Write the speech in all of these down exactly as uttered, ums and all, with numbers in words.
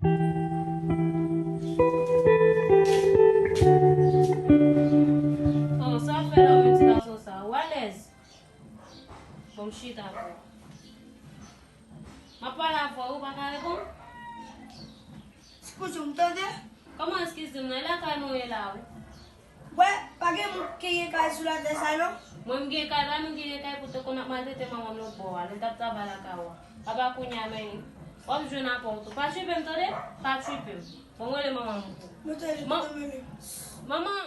Oh, sa w fè la, ou menm ti gason sa? Ou alèz? Bon, m chita pou ou. M ap pale avè w, ou pa ka reponn? Eskize m, tande? Kòman eskize m nan? E lakay mwen w ye la, wi. Wè, pa gen moun ki gen kay sou latè sa, non? Mwen, m gen kay, pa nou ki gen kay pou te konn ap maltrete manman m lòt bò a, lè l t ap travay lakay ou a. Apa kounye a, men, w ap jwenn apè w tou. Pa tchipe m, tande? Pa tchipe m. Bon, m rele manman m pou ou. Mwen te rele, manman!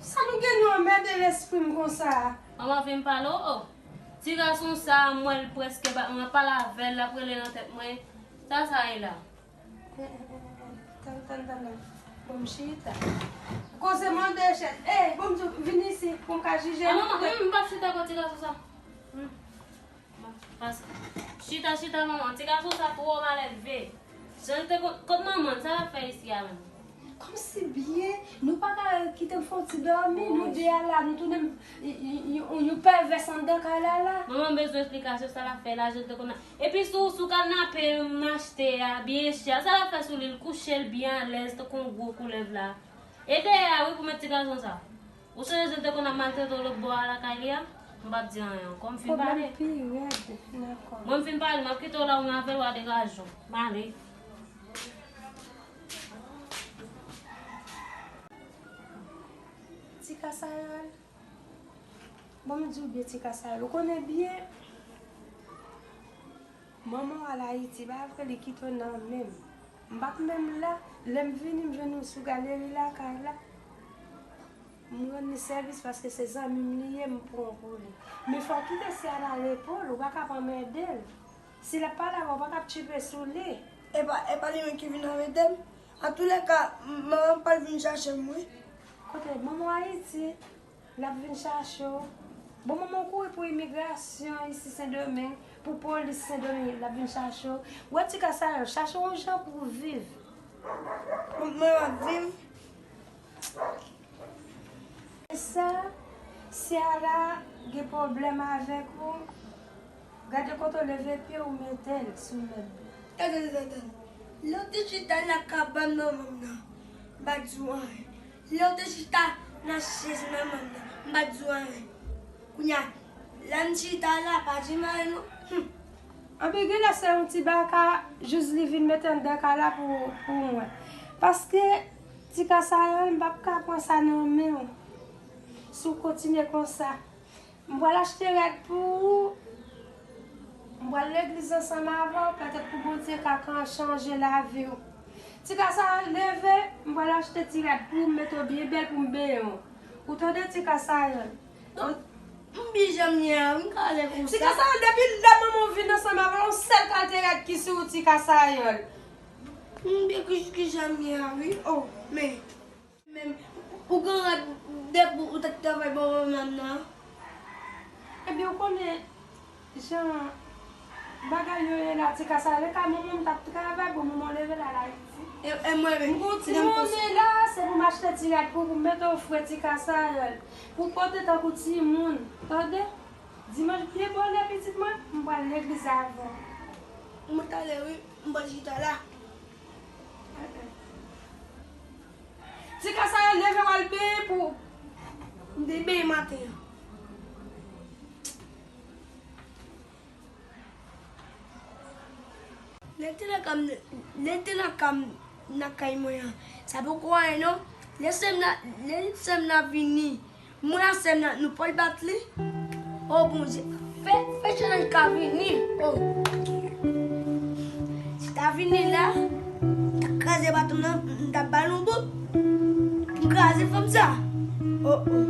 Sa nou gen nou anmède lespri m konsa a? Manman vin pale w, oh. Ti gason sa a, m wè l prèske bat mwen, pale avè l, l ap rele nan tèt mwen. Sa sa ye la? Tann, tann, tann, tann. Bon, m chita. Koze mande chèz. Ey, bon, m di w, vin isi pou m ka jije nou. Ah, manman, m p ap chita kot ti gason sa. Hmm. Pas-, chita, chita, manman. Ti gason sa twò malelve. Jan l te kon-, kot manman l, sa l ap fè isi a menm? Kòmsi byen, nou pa ka kite m fè yon ti dòmi, nou de a la, nou tounen yon, yon, yon pèvès anndan kay la la. Manman bezwen esplikasyon, sa l ap fè la, jan l te konn. Epi sou, sou kanape m achte a, byen chè, sa l ap fè sou li, l kouche l byen alèz, tankou yon gwo koulèv la. E dèyè a, wi, pou met ti gason sa. Ou sonje jan l te konn ap maltrete w lòt bò a lakay li a? M p ap di anyen ankò, m fin pale. Pwoblèm pi rèd nan kò. Mwen, m fin pale, m ap kite w la, ou avè l, w a degaje w. M ale. Ti Kasayòl. Bon, m di w byen, Ti Kasayòl, ou konnen byen. Manman w al Ayiti, pa vre, li kite w nan men m. M p ap menm la. Lè m vini, m jwenn ou sou galeri lakay la. M rann li sèvis paske se zanmi m li ye, m pran w pou li. Men fò w kite Ciara repo l, ou pa ka anmède l. Si l ap pale avè w, ou pa ka ap tchipe sou li. E pa, e pa li menm ki vin anmède m. Antoulèka, m-, manman m pral vin chache m, wi. Kote manman w Ayiti? L ap vin chache w. Bon, manman w kouri pou imigrasyon isi Sendomeng, pou polis Sendomeng, l ap vin chache w. Wè, Ti Kasayòl, chache yon jan pou w viv. Mwen, mwen ap viv. E sa, Ciara gen pwoblèm avèk ou. Gade kote w leve pye w mete l sou mèb la. Tande, tande, tande. Lè w te chita nan kabann manman m nan, m pa t di w anyen. Lè w te chita nan chèz manman m nan, m pa t di w anyen. Kounye a, la m chita la, pa di m anyen non. Hum. Anben, genlè se yon ti baka, jis li vin mete anndan kay la pou, pou mwen. Paske, Ti Kasayòl, m p ap ka pran sa nan men w. Si w kontinye konsa. M pral achte rad pou ou. M pral legliz ansanm avè w, petèt pou Bondye ka, ka chanje lavi w. Ti Kasayòl, leve, m pral achte ti rad pou ou, m mete w byen bèl pou m benyen w. Ou tande, Ti Kasayòl? Non, m byen jan m ye a, wi, m ka ale konsa. Ti Kasayòl, depi lè manman w vin ansanm avè w, yon sèl kalite rad ki sou ou, Ti Kasayòl. M byen ki, ki jan m ye a, wi. Oh, men. Men, ou gen rad depi ou t ap travay bò manman m nan. Ebyen, ou konnen jan bagay yo ye la, Ti Kasayòl, e ka manman m t ap travay, bon, manman w leve l al Ayiti. E, e mwen menm, m gon timoun la, se pou m achte ti rad pou, pou m mete w fre, Ti Kasayòl, pou w pote tankou timoun, tande? Dimanch byen bonè, pitit mwen, m pral legliz avè w. Mwen t ale, wi, m pral chita la. Ti Kasayòl, leve w al benyen pou m te benyen maten an. Lè l te nan kay, lè l te nan kay, nan kay mwen an, sa poko anyen non. Lè sè m nan, lè sè m nan vini, mwen ak sè m nan, nou pral bat li. O Bondye, fè, fè Chanèl ka vini. O. Si ta vini la, m ta kraze baton nan, m ta ba l yon bout. M kraze fanm sa. O, o.